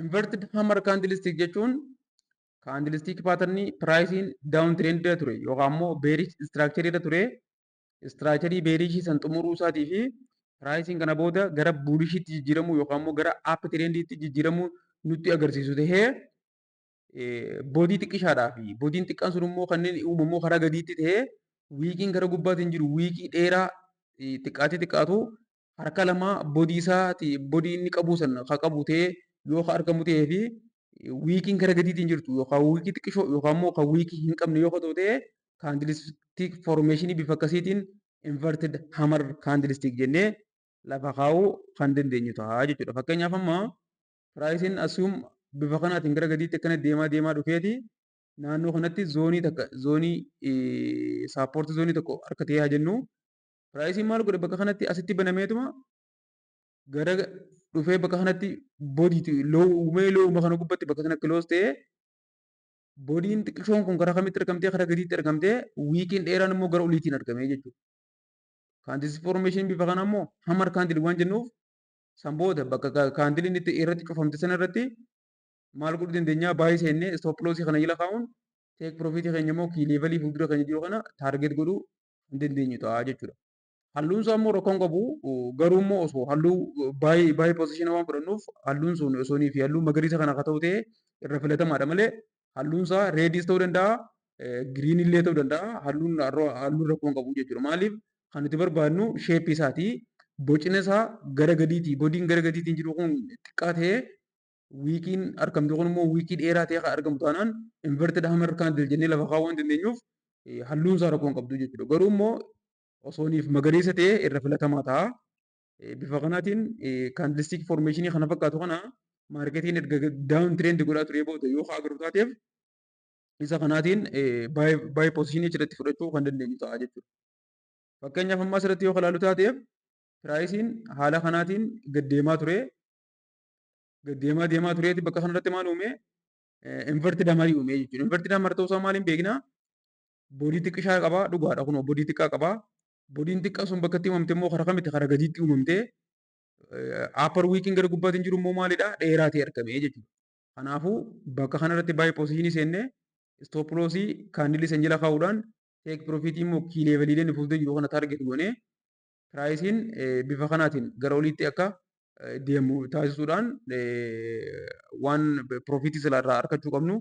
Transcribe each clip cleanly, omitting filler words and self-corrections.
Inverted hammer candlestick jechuun candlestick patternii priceiin down trend irra ture yookaan immoo bearish structure irra ture, structure bearish san xumuruu isaatii fi priceiin kana booda gara bullishiitti jijjiiramuu yookaan immoo gara up trendiitti jijjiiramuu nutti agarsiisu tahee, body xiqqishaadhaa fi bodyn xiqqaan sun immoo kanneen uumamu karaa gadiitti tahee, wickiin gara gubbaatiin jiru wickii dheeraa xiqqaatee xiqqaatu harka lamaa body isaati body inni qabu san ka qabu ta'ee yoo ka argamu ta'ee fi wickiin gara gadiitiin jirtu yookaan wickii xiqqishoo yookaan immoo kan wickii hin qabne yoo ta'u ta'e, candlestick formationii bifa akkasiitiin inverted hammer candlestick jennee lafa kaa'uu kan dandeenyu ta'a jechuudha. Fakkeenyaaf, amma priceiin assume bifa kanaatiin gara gadiitti akkana deemaa deemaa dhufeeti naannoo kanatti zoneii takka, zoneii support zoneii tokko harka ta'ee haa jennu. Priceiin maal godhe? Bakka kanatti asitti banameetuma gara dhufee bakka kanatti bodyitti low uumee, lowuma kana gubbatti bakka kana close ta'ee, bodyn xiqqishoon kun karaa kamitti argamtee? Karaa gadiitti argamtee, wickiin dheeraan immoo gara oliitiin argamee jechuudha. Candlestick formation bifa kana immoo hammer candle waan jennuuf, san booda bakka candleiin itti irratti cufamte sana irratti maal godhuu dandeenya? Buy seennee stop lossii kana jala kaa'uun, take profitii keenya immoo key levelii fuuldura keenya jiru kana target godhuu hin dandeenyu ta'a jechuudha. Halluun isaa immoo rakkoon qabu, garuu immoo osoo halluu buy positionii waan fudhannuuf, halluun sun osoo fi halluu magariisa kana akka ta'u ta'e irra filatamaadha malee, halluun isaa rediis ta'uu danda'a, green illee ta'uu danda'a, halluun rakkoon qabu jechuudha. Maaliif? Kan nuti barbaadnu shapeii isaati. Bocina isaa gara gadiiti. Bodyn gara gadiitiin jiru kun xiqqaa ta'ee, wickiin argamtu kun immoo wickii dheeraa ta'ee kan argamu taanaan, inverted hammer candle jennee lafa kaa'uu waan dandeenyuuf, halluun isaa rakkoo hin qabdu jechuudha. Garuu immoo osooniif magariisa ta'ee irra filatamaa ta'a. Bifa kanaatiin candlestick formationii kana fakkaatu kana marketiin erga down trend godhaa ture booda yoo agarru taateef, isa kanaatiin buy positionii achirratti fudhachuu kan dandeenyu ta'a jechuudha. Fakkeenyaaf, amma asirratti yoo ilaallu taateef, priceiin haala kanaatiin gad deemaa ture. Gad deemaa deemaa tureeti bakka kanarratti maal uume? Inverted hammerii uume jechuudha. Inverted hammer ta'uusaa maaliin beekna? Body xiqqishaa qabaa, dhugaadha, kunoo body xiqqaa qabaa. Bodyn xiqqaa sun bakka itti uumamte immoo karaa kamitti? Karaa gadiitti uumamte. Upper wickiin gara gubbaatiin jiru immoo maalidha? Dheeraa ta'e argame jechuudha. Kanaafuu bakka kanarratti buy positionii seennee, stop lossii candleii san jala kaa'uudhaan, take profitii immoo key leveliileen fuuldura jiru kana target goonee, priceiin bifa kanaatiin gara oliitti akka deemu taasisuudhaan, waan profitii sila irraa argachuu qabnu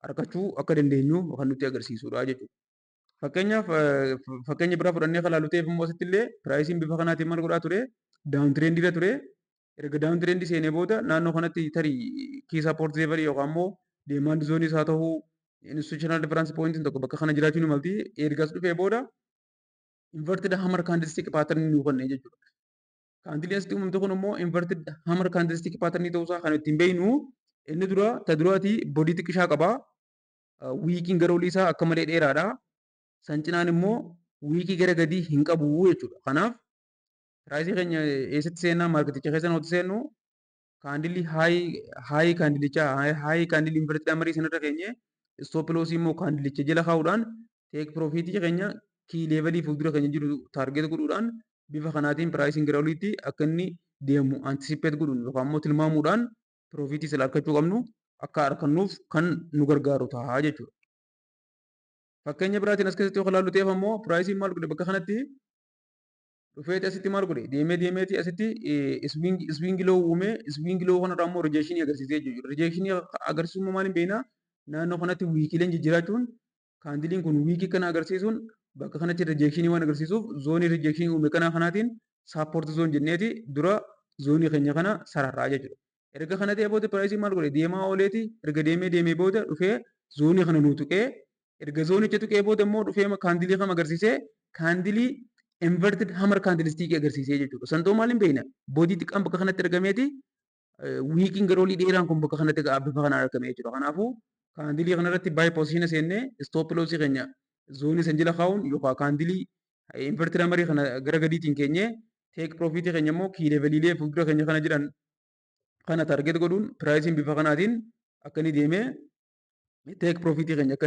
argachuu akka dandeenyu kan nutti agarsiisudha jechuudha. Fakkeenyaaf, fakkeenya biraa fudhannee kan ilaallu ta'eef immoo, asitti illee priceiin bifa kanaatiin maal godhaa ture? Down trendii irra ture. Erga down trendii seenee booda naannoo kanatti tarii key support levelii yookaan immoo demand zoneiis haa ta'uu, institutional reference pointiin tokko bakka kana jiraachuu ni malti. Ergas dhufee booda inverted hammer candlestick pattern nuu kenne jechuudha. Candleiin asitti uumamte kun immoo inverted hammer candlestick pattern ta'uusaa kan ittiin beeknu, inni dura ta duraatii body xiqqishaa qaba. Wickiin gara olii isaa akka malee dheeraadha. San cinaan immoo wickii gara gadii hin qabu jechuudha. Kanaaf priceii keenya eessatti seennaa? Marketicha keessa nuti seennu candleii highii candleichaa, highii candleii inverted hammerii sanarra keenye, stop lossii immoo candleicha jala kaa'uudhaan, take profitii keenya key levelii fuuldura keenya jiru target godhuudhaan, bifa kanaatiin priceiin gara oliitti akka inni deemu anticipate godhuun yookaan immoo tilmaamuudhaan, profitii sila argachuu qabnu akka argannuuf kan nu gargaaru ta'a jechuudha. Fakkeenya biraatiin as keessatti yoo ilaallu ta'eef ammoo, priceiin maal godhe? Bakka kanatti dhufeeti asitti maal godhe? Deemee deemeeti asitti swing low uume. Swing low kanarraa immoo rejectionii agarsiisee jechuudha. Rejectionii agarsiisuu immoo maaliin beeknaa? Naannoo kanatti wickiileen jijjiiraachuun, candleiin kun wickii kana agarsiisuun, bakka kanatti rejectionii waan agarsiisuuf, zoneii rejectionii uume kana kanaatiin support zone jenneeti dura zoneii keenya kana sararraa jechuudha. Erga kana ta'ee booda priceiin maal godhe? Deemaa ooleeti erga deemee deemee booda dhufee zoneii kana nuu tuqee, erga zoneicha tuqee booda immoo dhufee candleii kam agarsiisee? Candleii inverted hammer candlestickii agarsiisee jechuudha. Santoo maaliin beekna? Body xiqqaan bakka kanatti argameeti, wickiin gara olii dheeraan kun bakka kanatti bifa kanaan argame jechuudha. Kanaafuu candleii kanarratti buy positiona seennee, stop lossii keenya zoneii san jala kaa'uun yookaan candleii inverted hammerii kana gara gadiitiin keenyee, take profitii keenya immoo key leveliilee fuuldura keenya kana jiran kana target godhuun, priceiin bifa kanaatiin akka inni deemee take profitii keenya akka